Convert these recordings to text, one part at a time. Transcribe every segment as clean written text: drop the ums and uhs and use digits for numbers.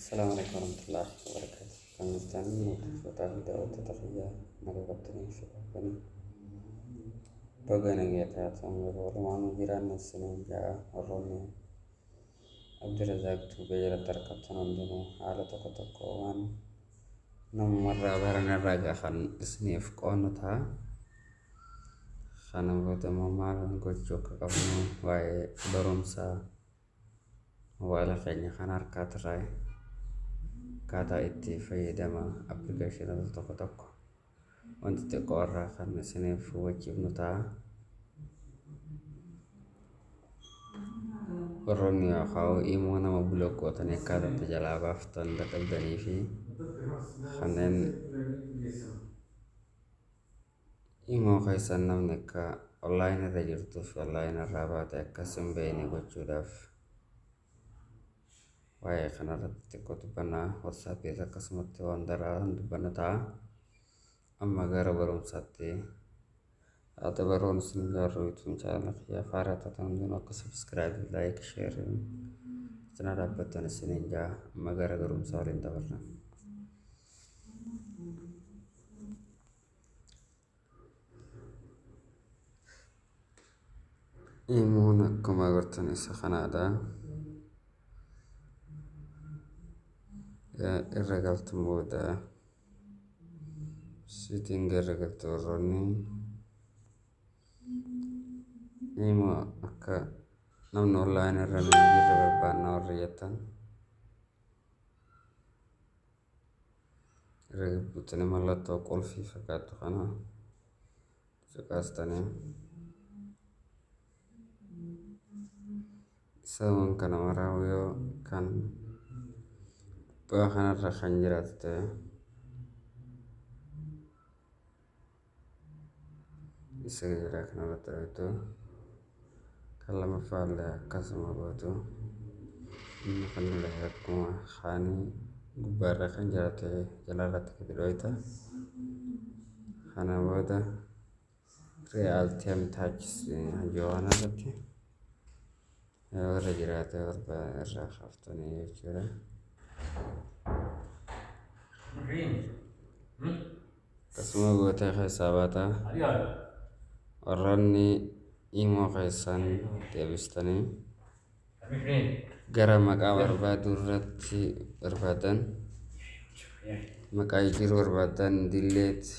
Assalamu alaikum warahmatullahi wabarakatuh. Kan jirtan hordoftoota fi daawwattoota kiyyaa nagaa qabdanii fi qabdanii baga nagaa taatan walumaan jiraanna isiniin ja'a. Warroonni Abdirazaaq Tuubee jalatti argamtan hundinuu haala tokko tokko waan namumarraa baran irraa kan isiniif qoonnu ta'a. Kana booda immoo maal gochuu akka qabnu waa'ee barumsaa mobaayila keenya kan harkaa turre akkaataa itti fayyadama appilikeeshinoota tokko tokko wanti xiqqoo irraa kan isiniif hubachiifnu ta'a. Warroonni yookaan immoo nama block gootanii akkaataa itti jalaa baaftan dadhabdanii fi kanneen imoo keessan namni akka online irra jirtuu fi online irraa baate akkas hin beekne gochuudhaaf waa'ee kanarratti xiqqoo dubbannaa. WhatsAppiis akkasumatti waan daraa dubbanna ta'a. Amma gara barumsaatti haata baroon isin gaarruu YouTube channel kiyyaa faaraa taatan hundinuu akka subscribe, like, share cinaa dhaabbattan isiniin ja'a. Amma gara barumsaa waliin dabarra. Imoon akkuma agartan isa kanaadha. Irra galtan booda setting irra galtu warroonni imoo akka namni online irra nu jirre barbaanna warri jettan irra buutanii mallattoo qulfii fakkaattu kana cuqaastanii isaan kana maraa yoo kan gubbaa kanarra kan jiraatu ta'e isa jira kanarratti argattu kan lammaffaa illee akkasuma gootu inni kanallee akkuma kaanii gubbaarra kan jiraatu ta'e jalaarratti gadi dhooyta. Kana booda real time touch yoo kanarratti yoo irra jiraate irraa kaaftanii jechuudha. Akkasuma gootee keessaa baata. Warroonni imoo keessan deebistanii gara maqaa barbaaduu irratti barbaadan maqaa jijjiiruu barbaadan delete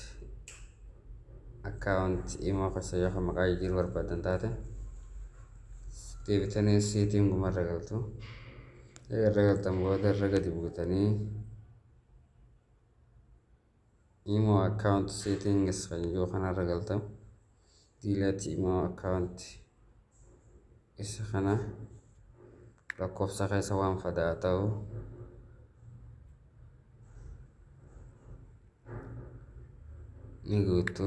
account imoo keessa yoo maqaa jijjiiruu barbaadan taate deebitanii settinguma irra galtu. Irra galtan booda irra gadi buutanii imo account settings kan jiru kanarra galta. Delete imo account isa kana lakkoofsa keessa waan fadaa ta'u ni guutu.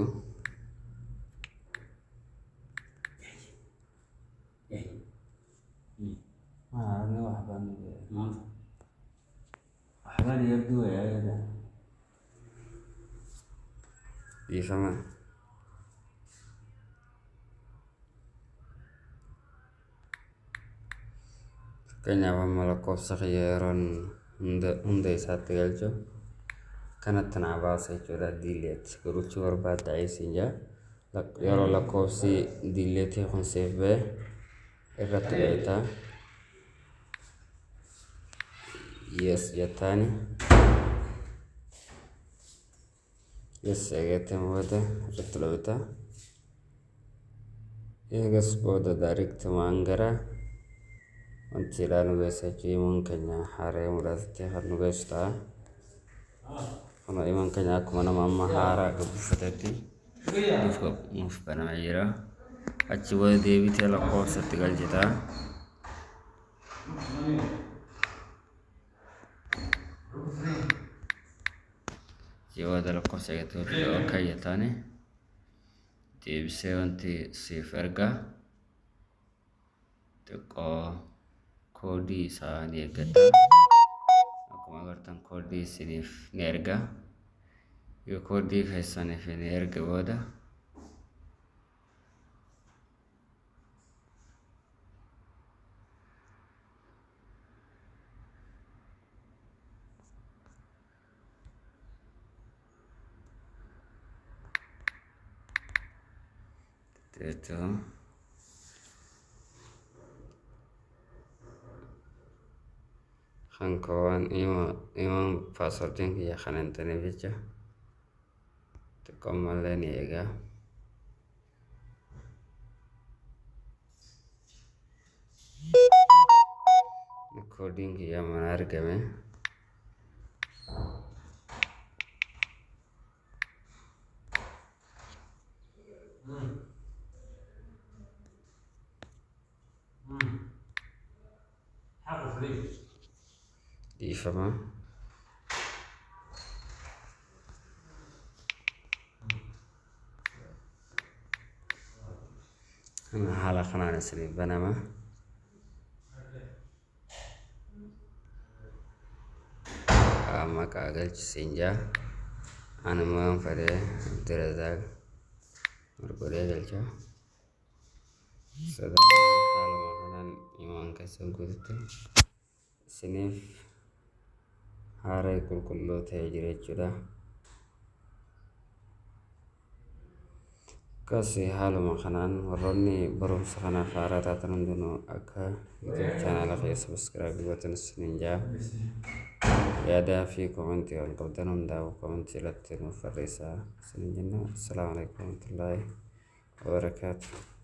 Waxbaan yar duwaya dhiifama. Fakkeenyaaf amma lakkoofsa kiyya yeroon hunda isaatti galchu kanatti naa baasa jechuudha. Delete godhachuu barbaadda isiin jaa. Yeroo lakkoofsi delete kun siif ba'e irratti dhoyta. Yes jettaani. Yes eegatteen booda irratti dhoyta. Eegas booda direct waan gara wanti ilaa nu geessa jechuudha. Imoon keenya haaree mul'atutti kan nu geessu ta'a. Kun imoon keenya akkuma nama amma haaraa gabbifatetti nuuf banamee jira. Achi booda deebitee lakkoofsatti galchita. Achi booda lakkoofsa eegatee akka jettaani deebisee wanti siif erga xiqqoo koodii isaa ni eeggatta. Akkuma agartan koodii isiniif ni erga. Yoo koodii keessaniif ni erge booda 32. Kan koo waan imoon passwordiin kiyya kan hin ta'iniif jecha xiqqoo mallee ni eegaa. Koodiin kiyya mana argame. Dhiifama. Haala kanaan isiniif banama. Maqaa galchisiin jaa. Ani immoo yoon fedhe Abdirazaaq godhee galcha. Haaluma kanaan imoon keessan guututti isiniif haara qulqulluu ta'ee jira jechuudha. Akkas haaluma kanaan warroonni barumsa kanaaf haaraa taatan hundinuu akka YouTube chaanaala kiyya subscribe gootan isiniin jaa. Yaadaa fi komentii wal qabdan hundaa'u komentii irratti nuuf barreessaa isiniin jenna. Assalaamu alaikum warahmatullaahi wabarakaatuh.